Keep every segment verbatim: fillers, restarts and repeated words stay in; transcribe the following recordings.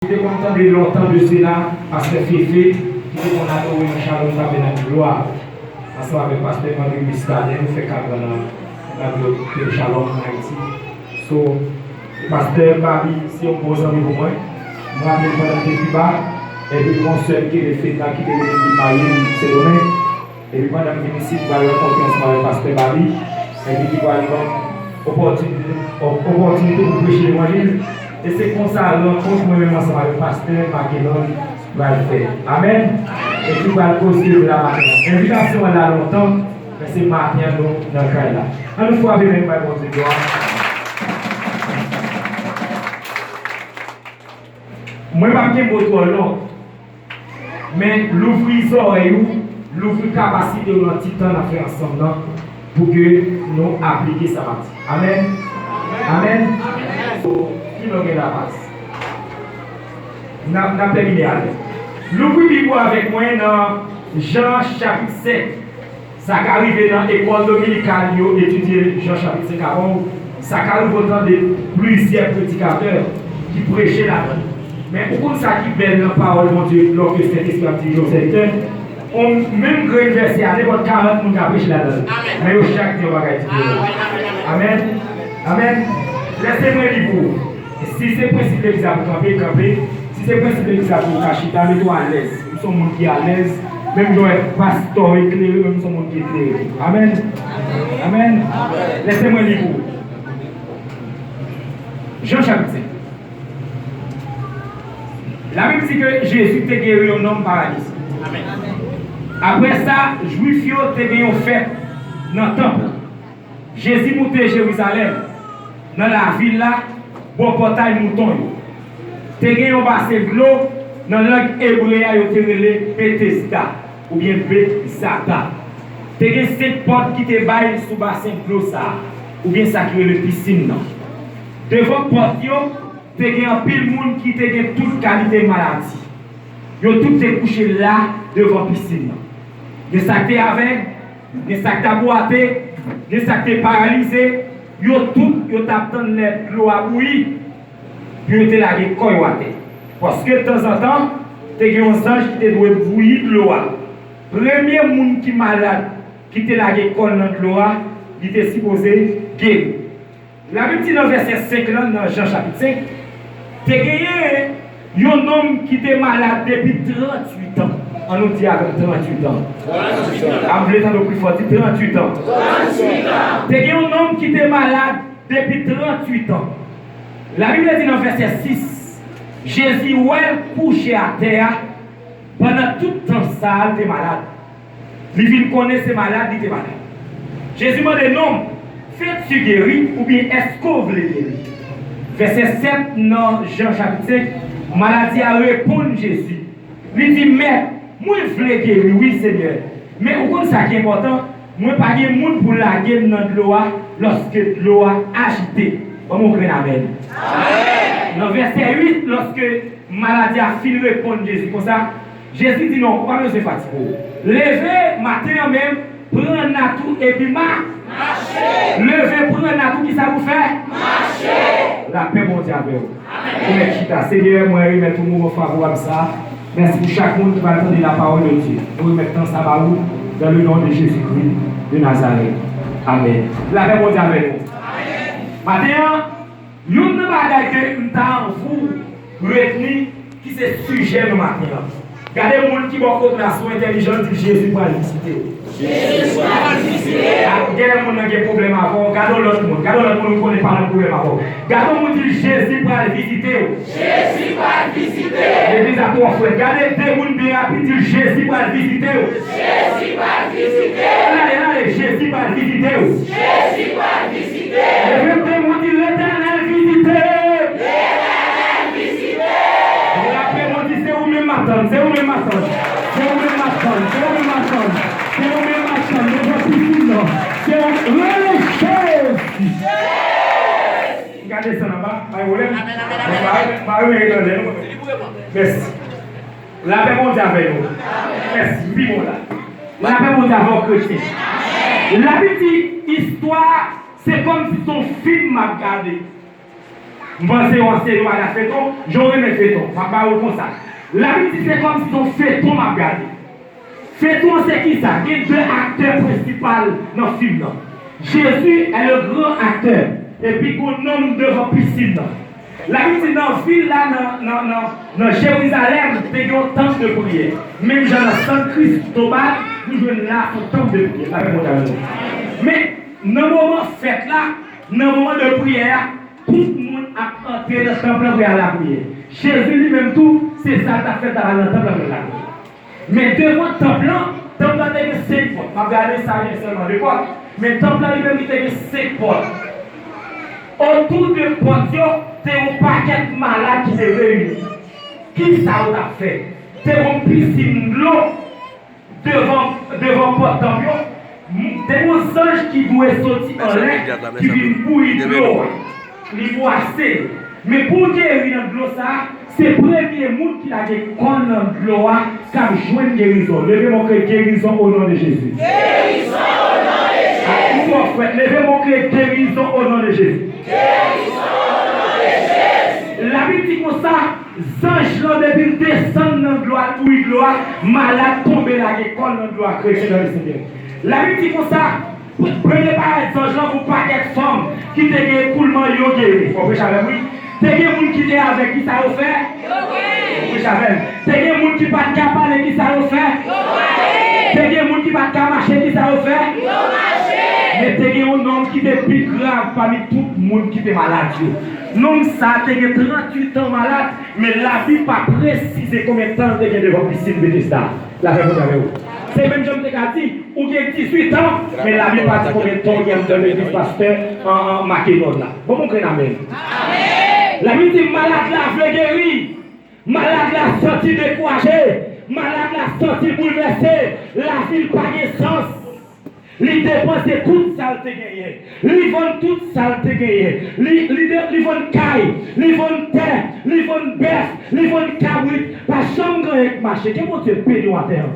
Ou te konn tande lontan de sela, pastè Fefe, ki te konn adore nan Shalom Tabernacle Glwa, ansanm avèk pastè André Muscadin, nou fè kat an nan, nan Shalom an Ayiti. So, pastè Babi, se yon bon zanmi pou mwen. Mwen raple m pandan m te Kiba, epi yon sè m ki rele Fedna ki te rele m li marye li Sendomeng. Epi pandan m vin isit, m pral rankontre ansanm avèk pastè Babi, epi ki pral ban m opòtinite, op-, opòtinite pou m preche levanjil. E se konsa rankont mwen menm ansanm avèk pastè Magellan pral fèt. Amèn. E ki pral poste la maten an. Envitasyon an la lontan, men se maten an nou nan kay la. Ann nou frape men bay Bondye glwa. Mwen p ap gen mo twò long, men louvri zòrèy ou, louvri kapasite w nan ti tan n ap fè ansanm nan, pou ke nou aplike sa m ap di. Amèn. Amèn. So, ki non gen lapas? N ap, n ap tèmine alè. Louvri Bib ou avèk mwen nan Jan chapit sèt. Sa ka rive nan ekòl dominikal yo etidye Jan chapit senk avan w. Sa ka rive w tande plizyè predikatè ki preche ladan l. Men ou konn sa ki bèl nan pawòl Bondye lòske Sentespri ap dirije yon sèvitè? On menm grenn vèsè a, nenpòt karant moun ka preche ladan l. Men yo chak di yon bagay diferan. Amèn. Amèn. Lèse mwen li pou ou. Si se prensip legliz la pou kanpe, kanpe. Si se prensip legliz la pou w ka chita, mete w alèz. M se yon moun ki alèz. Menm jan w wè pastè eklere, men m se yon moun ki eklere. Amèn. Amèn. Lèse mwen li pou ou. Jan chapit senk. Labib di ke Jezi te geri yon nonm paralize. Apre sa, Jwif yo te gen yon fèt nan tanp lan. Jezi moute Jerizalèm, nan lavil la, bò pòtay mouton yo. Te gen yon basen dlo, nan lang ebre a yo te rele Betesda, oubyen Betzata. Te gen senk pòt ki te bay sou basen dlo sa a, oubyen sa ki rele pisin nan. Devan pòt yo, te gen anpil moun ki te gen tout kalite maladi. Yo tout te kouche la devan pisin nan. Gen sa k te avèg, gen sa k t ap bwate, gen sa k te paralize, yo tout yo t ap tann lè dlo a bouyi pou yo te lage kò yo atè. Paske tanzantan, te gen yon zanj ki te dwe bouyi dlo a. Premye moun ki malad ki te lage kò l nan dlo a, li te sipoze geri. Labib di nan vèsè senk lan, nan Jan chapit senk, te genyen yon nonm ki te malad depi tranntuit an. Ann nou di avè m, tranntuit an. Tranntuit an. A, m vle tande w pi fò, di tranntuit an. Tranntuit an. Te gen yon nonm ki te malad depi tranntuit an. Labib la di nan vèsè sis, Jezi wè l kouche atè a, pandan tout tan sa a, l te malad. Li vin konnen se malad li te malad. Jezi mande, "Nonm, fè tu geri, oubyen èske w vle geri?" Vèsè sèt nan Jan chapit senk, maladi a reponn Jezi. Li di, "Mèt, mwen vle geri, wi, Senyè. Men ou konn sa ki enpòtan, mwen pa gen moun pou lage m nan dlo a lòske dlo a ajite." Ban m yon grenn amèn. Amèn. Nan vèsè uit, lòske maladi a fin reponn Jezi konsa, Jezi di, "Non, ou pa bezwen fatige w. Leve, maten an menm, pran nat ou epi ma-, mache. Leve, pran nat ou, kisa pou fè? Mache." Lapè Bondye avè w. Amèn. Ou mèt chita. Senyè, mwen remèt ou moman favorab sa a. Mèsi pou chak moun ki va tande la parole de Dieu. Nou remèt tan sa ba ou, dans le nom de Jésus-Christ de Nazareth. Amèn. Lapè Bondye avè nou. Amèn. Maten an, youn nan bagay ke m ta anvi w retni, ki se sijè nou maten an. Gade moun ki bò kote w la, si w entèlijan, di l, "Jezi pral vizite w." Jezi pral vizite w. A, gen moun nan gen pwoblèm avè w, gade yon lòt moun, gade yon lòt moun ou konnen pa nan pwoblèm avè w. Gade yon moun, di l, "Jezi pral vizite w." Jezi pral vizite w. Legliz la twò frèt. Gade de moun byen rapid, di l, "Jezi pral vizite w." Jezi pral vizite w. Ann ale, ann ale, Jezi pral vizite w. Jezi pral vizite w. Leve de moun, di, "Letènèl vizite m." Letènèl vizite m. Lapè Bondye, se ou menm m ap tann, se ou menm m ap tann. Se ou menm m ap tann, se ou menm m ap tann. Se ou menm m ap tann, devan pisin nan. Se ou, rele Jezi. M ka desann anba, pa gen pwoblèm. Amèn, amèn, amèn, amèn. Mèsi. Lapè Bondye avè nou. Mèsi, m pi bon la. Lapè Bondye avè w, kretyen. Labib di, istwa, se kòmsi se yon fim m ap gade. M panse w se yon bagay feton, jan w renmen feton, m ap ba ou l konsa. Labib di se kòmsi se yon feton m ap gade. Feton an se kisa? Gen de aktè prensipal nan fim nan. Jezi est le grand acteur. Epi gen yon nonm devan pisin nan. Labib di nan vil la, nan, nan, nan, nan Jerizalèm, te gen yon tanp de priyè. Menm jan nan San Cristobal, nou jwenn la, se yon tanp de priyè. Lapè Bondye avè nou. Men, nan moman fèt la, nan moman de priyè a, tout moun ap antre nan tanp lan pou y al lapriyè. Jezi li menm tou, se sa l t ap fè, l t ap al nan tanp lan pou l lapriyè. Men devan tanp lan, tanp lan te gen senk pòt. M ap gade sa gen sèlman de pòt. Men tanp lan li menm li te gen senk pòt. Otou de pòt yo, te yon pakèt malad ki te reyini. Kisa yo t ap fè? Te yon pisin dlo devan, devan pòt tanp yo, m- te yon zanj ki dwe soti anlè, ki vin bouyi dlo a. Li bwase l. Men pou w geri nan dlo sa a, se premye moun ki lage kò l nan dlo a k ap jwenn gerizon. Leve men w, kriye gerizon o non de Jezi. Gerizon o non de Jezi. Ou twò frèt. Leve men w, kriye gerizon o non de Jezi. Gerizon o non de Jezi. Labib di konsa, zanj lan, depi l desann nan dlo a, l bouyi dlo a, malad tonbe lage kò l nan dlo a, kretyen nan Lesenyè. Labib di konsa, premye parèt zanj lan, yon pakèt fanm ki te gen ekoulman, yo geri. Fò w preche avè m, wi. Te gen moun ki te avèg, kisa yo fè? Yo geri. Preche avè m. Te gen moun ki pa t ka pale, kisa yo fè? Yo pale. Te gen moun ki pa t ka mache, kisa yo fè? Yo mache. Men te gen yon nonm ki te pi grav pami tout moun ki te malad yo. Nonm sa a te gen tranntuit an malad, men Labib pa presize konbyen tan l te gen devan pisin Betesda a. Lapè Bondye avè w. Se menm jan m te ka di, ou gen dizuit an, men Labib pa di konbyen tan w gen anndan legliz pastè an, an Makedòn la. Bon, bon, grenn amèn. Labib di malad la vle geri. Malad la santi dekouraje. Malad la santi boulvèse. Lavi l pa gen sans. Li depanse tout sa l te genyen. Li vann tout sa l te genyen. Li, li, de- li vann kay, li vann tè, li vann bèf, li vann kabrit. Pa janm gen anyen k mache. Ke Bondye beni w atè an.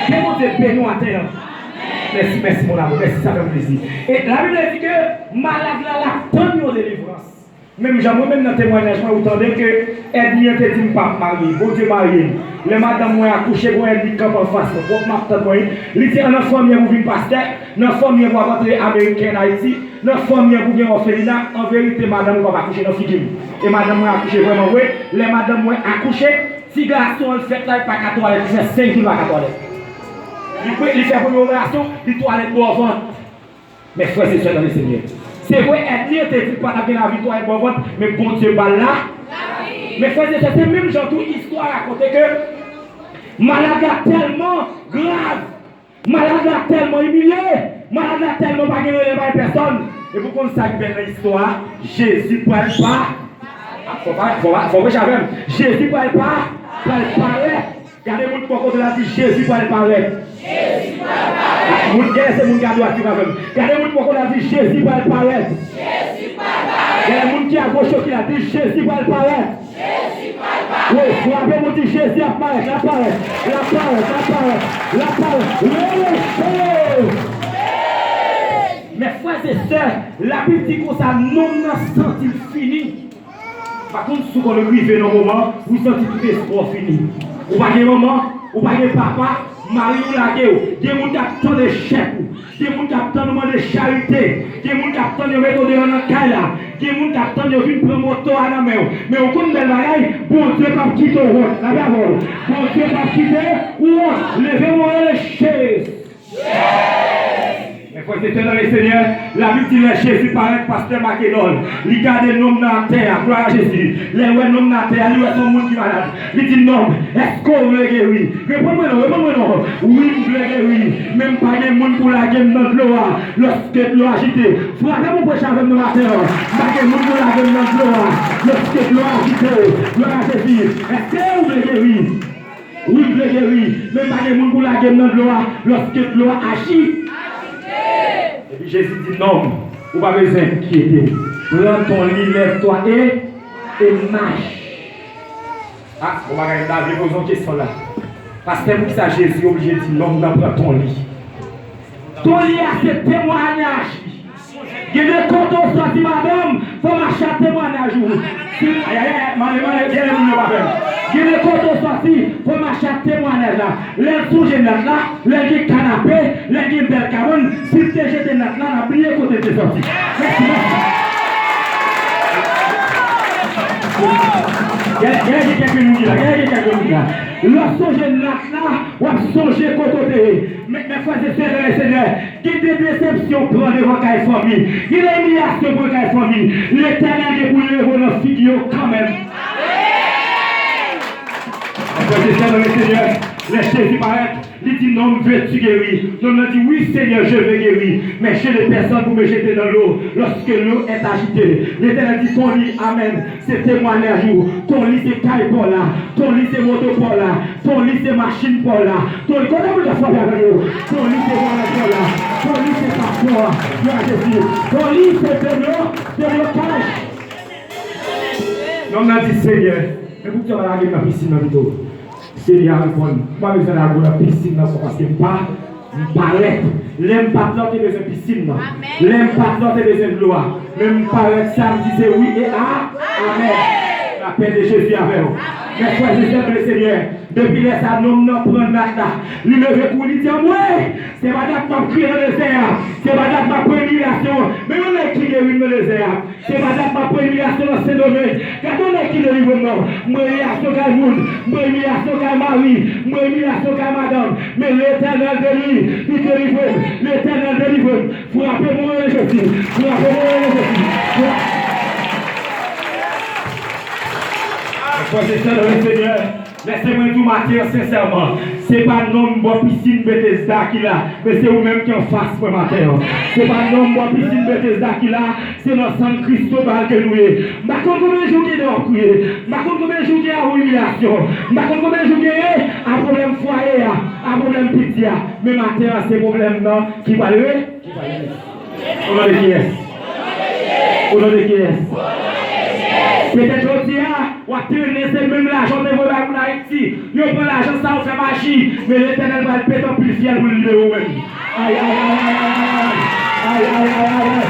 Ke Bondye beni w atè an. Mèsi, mèsi, mon amour. Mèsi, sa fè m plezi. E Labib la di ke malad la, l ap tann yon delivrans. Menm jan mwen menm nan temwayaj mwen, ou tande ke ènmi an te di m pa p marye. Bondye marye m. Lè madanm mwen akouche, gon ènmi k kanpe anfas mwen. Pwòp m ap tann mwen. Li di, an nan fanmi an pou vin pastè, nan fanmi an pou ap antre ameriken Ayiti, nan fanmi an pou gen òfelina. An verite, madanm ou p ap akouche nan figi m. E madanm mwen akouche vrèman vre. Lè madanm mwen akouche, ti gason an l fèt la, li pa ka twalèt, li fè senk jou li pa ka twalèt. Li, pre- li fè premye operasyon, li twalèt bò vant. Men frè e sè nan Lesenyè, se vre ènmi an te di l pa t ap gen lavi twalèt bò vant, men Bondye ba l la. Men frè e sè, se menm jan tou istwa rakonte ke malad la tèlman grav, malad la tèlman imilye, malad la tèlman pa gen rele bay pèsòn. E pou konn sa k bèl nan istwa a, Jezi pral pa, fò pa, fò pa, fò preche avè m. Jezi pral pa, pral parèt. Gade moun ki bò kote w la, di, Jezi pral parèt. Jezi pral parèt. Moun, gade se moun gade w a ki pa fè m. Gade moun ki bò kote w la, di, Jezi pral parèt. Jezi pral parèt. Gade moun ki agoch ou ki la, di, Jezi pral parèt. Jezi pral parèt. Wi, frape moun, di, Jezi ap parèt, l ap parèt, l ap parèt, l ap parèt, l ap parèt. Rele Jezi. Men frè e sè, Labib di konsa, nonm nan santi l fini. Pa konn si w konn rive nan moman pou w santi tout espwa w fini. Ou pa gen manman, ou pa gen papa, mari w lage w. Gen moun k ap tann echèk ou. Gen moun k ap tann ou mande charite. Gen moun k ap tann yo mete w deyò nan kay la. Gen moun k ap tann yo vin pran moto a nan men w. Men w konn bèl bagay, Bondye p ap kite w wont. Lapè avè w. Bondye p ap kite w wont. Leve men w, rele Jezi. Men frè e sè nan Lesenyè, Labib di lè Jezi parèt pastè Makedòn, li gade nonm nan atè a, glwa a Jezi. Lè l wè nonm nan atè a, li wè se yon moun ki malad. Li di, nonm, èske w vle geri? Reponn mwen non, reponn mwen non. Wi, m vle geri. Men m pa gen moun pou lage m nan dlo a lòske dlo a ajite. Frape pou preche avè m nan maten an. M pa gen moun pou lage m nan dlo a lòske dlo a ajite. Glwa a Jezi. Èske w vle geri? Wi, m vle geri, men m pa gen moun pou lage m nan dlo a lòske dlo a aji. Epi Jezi di, nonm, ou pa bezwen enkyete w. Pran ton li, lève-toi et, et marche. A, bon bagay, m ta vle poze yon kesyon la. Pastè, poukisa Jezi oblije di nonm nan pran ton li? Ton li a se temwayaj li. Gen de kote w sòti, madanm, fò mache ak temwayaj ou. Si, ay, ay, ay, mande, mande, gen de moun yo pa fè l. Gen de kote w sòti, fò mache ak temwayaj la. Lè l sonje nat la, lè l gen kanape, lè l gen bèl kabann, si l te jete nat la, l ap bliye kote l te sòti. Mèsi, mèsi. Gen, gen, gen kèk moun ki la, gen, gen kèk moun ki la. Lè w sonje nat la, w ap sonje kote w te ye. Men, men frè e sè nan le Senyè, gen de desepsyon pran devan kay fanmi. Gen de imiyasyon pran kay fanmi. Letènèl gen pou l leve w nan figi yo kanmenm. Frè e sè nan le Senyè, lè Jezi parèt, li di, "Nonm, veux-tu guérir?" Nonm nan di, "Oui, Seigneur, je veux guérir, mais je n'ai personne pour me jeter dans l'eau lorsque l'eau est agitée." Letènèl di, "Ton lit amène ses témoignages ou, ton lit se kay pa w la, ton lit se moto pa w la, ton lit se machin pa w la, ton lit," kote moun k ap frape avè m yo? "Ton lit se vwayaj pa w la, ton lit se paspò a, glwa a Jezi, ton lit se deblo-, deblokaj." Nonm nan di, "Senyè, men poukisa w pa lage m nan pisin nan pito?" Senyè a reponn, "M pa bezwen lage w nan pisin nan ankò paske m pa, m parèt. Lè m pa t la, w te bezwen pisin nan. Lè m pa t la, w te bezwen dlo a. Men m parèt, sa m di se wi e a, amèn." La paix de Jésus avè w. Men frè e sè nan le Senyè, depi lè sa, nonm nan pran nat la. Li leve kou, li di, "Anmwe, se pa dat m ap kriye nan dezè a. Se pa dat m ap pran imilyasyon. Men yon nèg ki geri m nan dezè a." Se pa dat m ap pran imilyasyon nan Sendomeng. Gade yon nèg ki delivre m nan. M pran imilyasyon kay moun, m pran imilyasyon kay mari, m pran imilyasyon kay madanm. Men Letènèl deli-, li delivre m. Letènèl delivre m. Frape mwen nan Jezi. Frape mwen nan Jezi. Fra- Frè e sè nan le Senyè, lèse mwen di w maten an sensèman, se pa nonm bò pisin Betesda ki la, men se ou menm ki anfas mwen maten an. Se pa nonm bò pisin Betesda ki la, se nan San Cristobal ke nou ye. M pa konn konbyen jou w gen w ap kriye. M pa konn konbyen jou w gen a imilyasyon. M pa konn konbyen jou w gen a pwoblèm fwaye a, a pwoblèm piti a. Men maten an, se pwoblèm nan ki pral re-, ki pral re-, O non de kiyès? O non de kiyès? Petèt jodi a, w ap trennen se menm lajan w te voye bay moun Ayiti. Yo pran lajan sa yo fè maji. Men Letènèl pral pete anpil fyèl pou l libere w menm. Ay, ay, ay, ay, ay, ay, ay. Ay, ay, ay, ay, ay.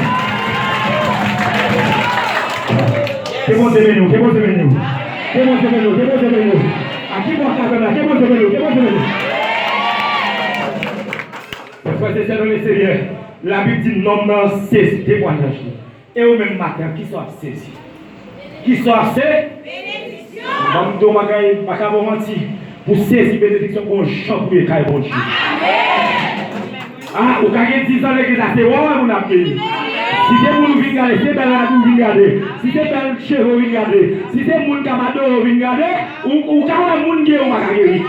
Ke Bondye beni w, ke Bondye beni w. Ke Bondye beni w, ke Bondye beni w. A ki bò kazèn la? Ke Bondye beni w, ke Bondye beni w. Frè e sè nan le Senyè, Labib di nonm nan sezi temwayaj li. E ou menm maten an, kisa w ap sezi? Kisa w ap se-, Ban m di w yon bagay, m pa ka ba w manti. Pou sezi benediksyon, gon jan pou ye kay Bondye. A, ou ka gen diz an legliz la, se wè wè moun ap beni. Si se moun ou vin gade, se bèl rad ou vin gade. Si se bèl cheve ou vin gade. Si se moun k ap adore ou vin gade, ou, ou ka wè moun geri ou pa ka geri.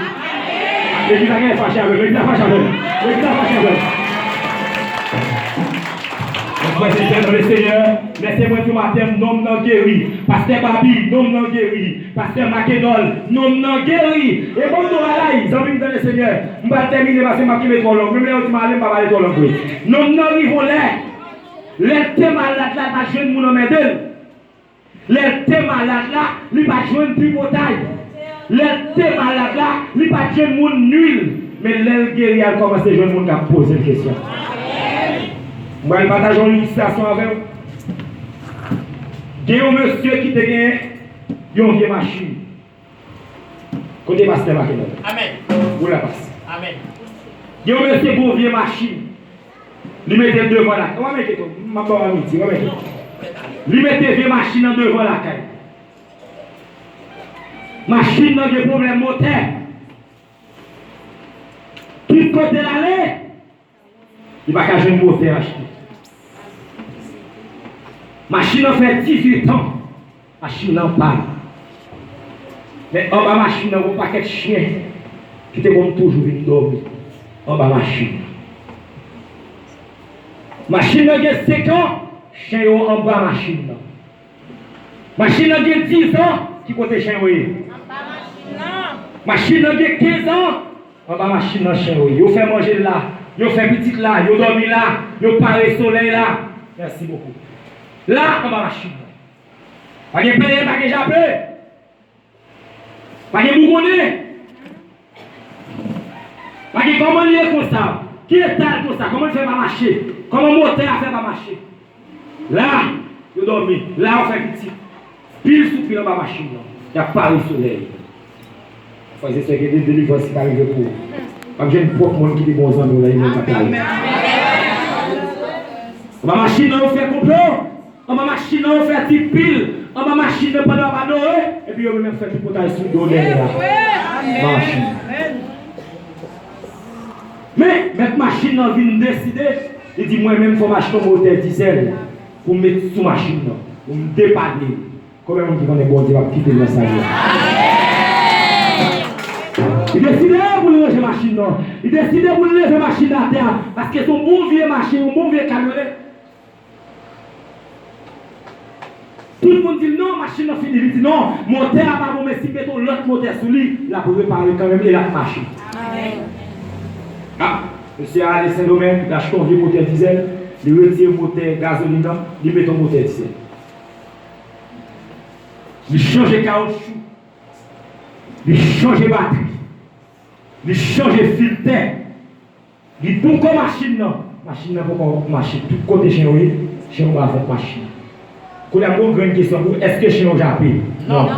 Legliz la genlè fache avè m, legliz la fache avè m. Legliz la fache avè m. Frè e sè nan le Senyè, lèse mwen di w maten, nonm nan geri. Pastè Babi, nonm nan geri. Pastè Makenòl, nonm nan geri. E bon, nou bagay, zanmi m nan le Senyè, m pral tèmine paske m ap kenbe twò long. Menm lè yo di m ale, m pa pale twò long vre. Nonm nan rive yon lè, lè l te malad la, l pa t jwenn moun anmède l. Lè l te malad la, li pa t jwenn tripotay. Lè l te malad la, li pa t jwenn moun nwi l. Men lè l geri a, l kòmanse jwenn moun k ap poze l kesyon. Mwen, m pral pataje yon ilistrasyon avè w. Gen yon mesye ki te gen yon vye machin. Kote pastè Makenòl? Amèn. Ou la, pastè? Amèn. Gen yon mesye gwo vye machin. Li mete l devan lakay. Ou pa mete, m ap ba w anvi di, ou pa mete. Li mete vye machin nan devan lakay. Machin nan gen pwoblèm motè. Tout kote l ale, li pa ka jwenn motè achte. Machin nan fè dizuit an. Machin nan pa l. Men anba machin nan, gon pakèt chen ki te konn toujou vin dòmi anba machin nan. Machin nan gen senk an, chen yo anba machin nan. Machin nan gen diz an, ki kote chen yo ye? Anba machin nan. Machin nan gen kenz an, anba machin nan chen yo ye. Yo fè manje la, yo fè pitit la, yo dòmi la, yo pare solèy la. Mèsi bokou. La, anba machin nan. Pa gen penyen, pa gen jape. Pa gen bougonnen. Pa gen kòman l ye konsa. Ki eta l konsa? Kòman l fè pa mache? Kòman motè a fè pa mache? La, yo dòmi. La, yo fè pitit. Pil sou pil anba machin nan. Y ap pare solèy. Frè e sè, gen de delivrans ki ka rive pou ou. W ap jwenn pwòp moun ki te bon zanmi w la, li menm k ap pale. Anba machin nan, yo fè konplo. Anba machin nan, yo fè ti pil. Anba machin nan, pandan w ap adore, epi yo menm ap fè tripotay sou do nèg la. Machin. Men, mèt machin nan vin deside, li di, mwen menm, fò m achte yon motè dizèl pou m met sou machin nan, pou m depanne l. Konbyen moun ki konnen Bondye p ap kite l nan sa li a? Li deside pou l ranje machin nan. Li deside pou l leve machin nan atè a, paske se yon bon vye machin, yon bon vye kamyonèt. Tout moun di l non, machin nan fini. Li di non, motè a pa bon, men si m mete yon lòt motè sou li, l ap repare kanmenm e l ap mache. Ah, mesye a ale Sendomeng, li achte yon vye motè dizèl, li retire motè gazolin nan, li mete yon motè dizèl. Li chanje kawotchou, li chanje batri, li chanje filtè, li bouko machin nan. Machin nan poko mache. Tout kote chen yo ye, chen yo pa fè machin. Kounye a, m gon grenn kesyon pou ou, èske chen yo jape? Non.